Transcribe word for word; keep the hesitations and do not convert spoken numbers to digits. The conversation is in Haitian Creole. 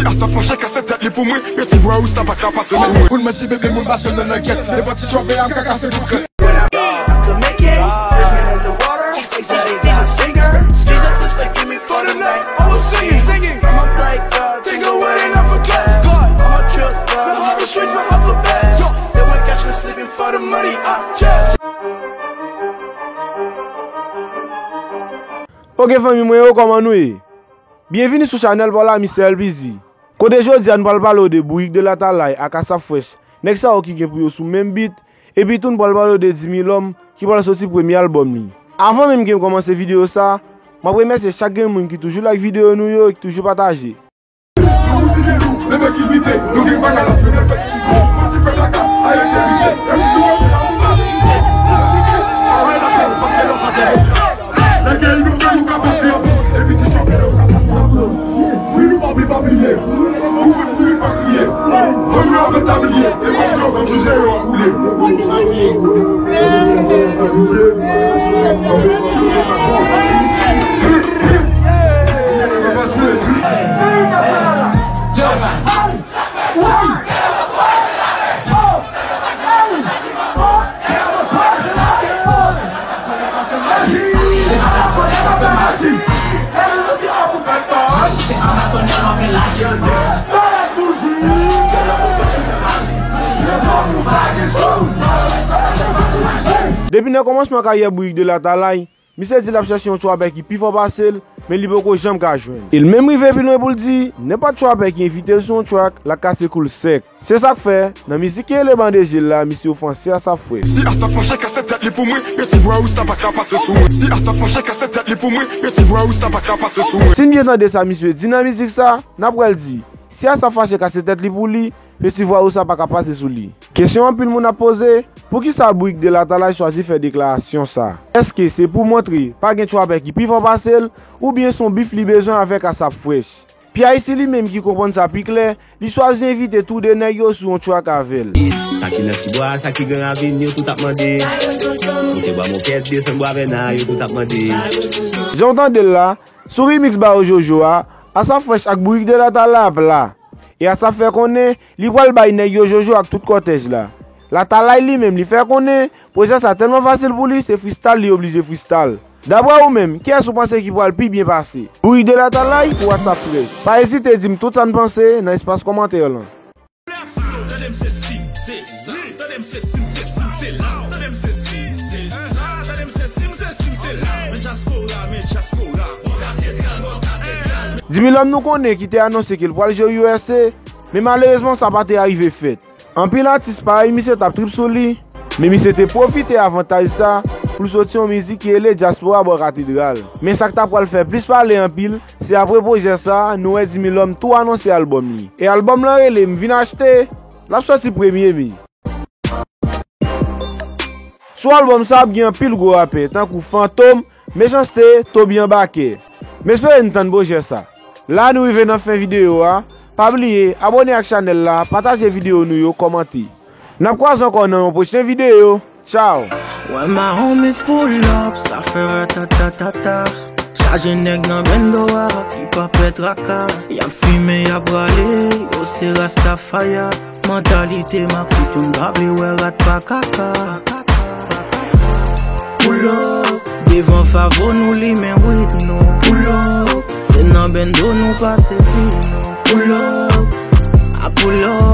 Asap Fresh kase tèt li pou mwen, yon ti vwa ou sa pa ka pase sou mwen. Moun manje bebe, moun mache nan langèt. Nenpòt ti chòve a m ka kase tout krèt. To make it, living in the water. Exigent, I'm a singer. Jesus, please forgive me for the night. I was singing, singing. I'm a black god, take away enough for class. I'm a true god, I'm a street for alphabets. They won't catch me sleeping for the money I chase. Ok, fanmi mwen yo, kòman nou ye? Byenvini sou chanèl pa w la, Mister L P Z. Kote jodi a n pral pale w de Bourik de Latalay ak Asap Fresh, nèg sa yo ki gen pou yo sou menm beat, epi tou n pral pale w de Dimilòm ki pral soti premye albòm li. Avan menm ke m kòmanse videyo sa, m ap remèsye chak grenn moun ki toujou like videyo nou yo e ki toujou pataje. Nèg yo nou fè nou ka pase anpil, epi ti chòkè yo ka pase anpil. Wi, nou pa bliye, pa bliye. Ou konn mouri pa kriye. Fanmi yo fè tabliye, emosyon, fanmi yo a boule. Depi nan kòmansman karyè Bourik de Latalay, misye di l ap chèche yon trapè ki pi fò pase l, men li poko janm ka jwenn. E l menm rive pi lwen pou l di, nenpòt trapè ki envite l sou yon track, l ap kase kou l sèk. Se sa k fè, nan mizik ki rele Bande Je l la, misye ofanse Asap Fresh. Si Asap Fresh kase tèt li pou mwen, yon ti vwa ou sa pa ka pase sou mwen. Si Asap Fresh kase tèt li pou mwen, yon ti vwa ou sa pa ka pase sou mwen. Si n byen tande sa misye di nan mizik sa, n ap wè l di, si Asap Fresh kase tèt li pou li, yon ti vwa ou sa pa ka pase sou li. Kesyon anpil moun ap poze, poukisa Bourik de Latalay chwazi fè deklarasyon sa? Èske se pou montre pa gen trapè ki pi fò pase l, oubyen se yon bif li bezwen avèk Asap Fresh? P I C li menm ki konprann sa pi klè, li chwazi envite tou de nèg yo sou yon track avè l. Sa ki nan ti bwa, sa ki Gran Ravin, yo tout ap mande. Monte bwa Mokèt, desann bwa Vèna, yo tout ap mande. Jan w tande l la, sou remix Ba yo Jojo a, Asap Fresh ak Bourik de Latalay ap la. E Asap fè konnen, li pral bay nèg yo Jojo ak tout kòtèj la. Latalay li menm, li fè konnen, pwojè sa tèlman fasil pou li, se freestyle li oblije freestyle. Daprè ou menm, kiyès ou panse ki pral pi byen pase? Bourik de Latalay ou Asap Fresh? Pa ezite di m tout sa n panse nan espas kòmantè lan. Tande m se si, se sa. Tande m se si, m se si, m se la. Tande m se si, se sa. Tande m se si, m se si, m se la. Men dyaspora, men dyaspora. Dimilòm nou konnen ki te anonse ke l pral jwe U S A, men malerezman sa pa te arive fèt. Anpil atis parèy misye t ap trip sou li, men misye te pwofite avantaj sa pou l soti yon mizik ki rele Dyaspora Bò Katedral. Men sa k ta pral fè plis pale anpil, se apre pwojè sa, nou wè Dimilòm tou anonse albòm li. E albòm lan rele M Vin Achte, l ap sòti premye me. Sou albòm sa ap gen anpil gwo rapè, tankou Fantom, Mechanste, Toby Anbakè. M espere n tann pwojè sa. La nou rive nan fen videyo a. Pa bliye, abòne ak chanèl la, pataje videyo nou yo, kòmante. N ap kwaze ankò nan yon pwochen videyo. Tchao! When my homies pull up, sa fè ratatatata. Chaje nèg nan bendo a, ki pa pè traka. Y ap fimen, y ap rale, yo se Rastafaya. Mantalite makout, yo m pa vle wè rat pa kaka. Pull up, devan Favo nou limen wid nou. Pull up, se nan bendo nou pase vi nou. Pull up, a pull up.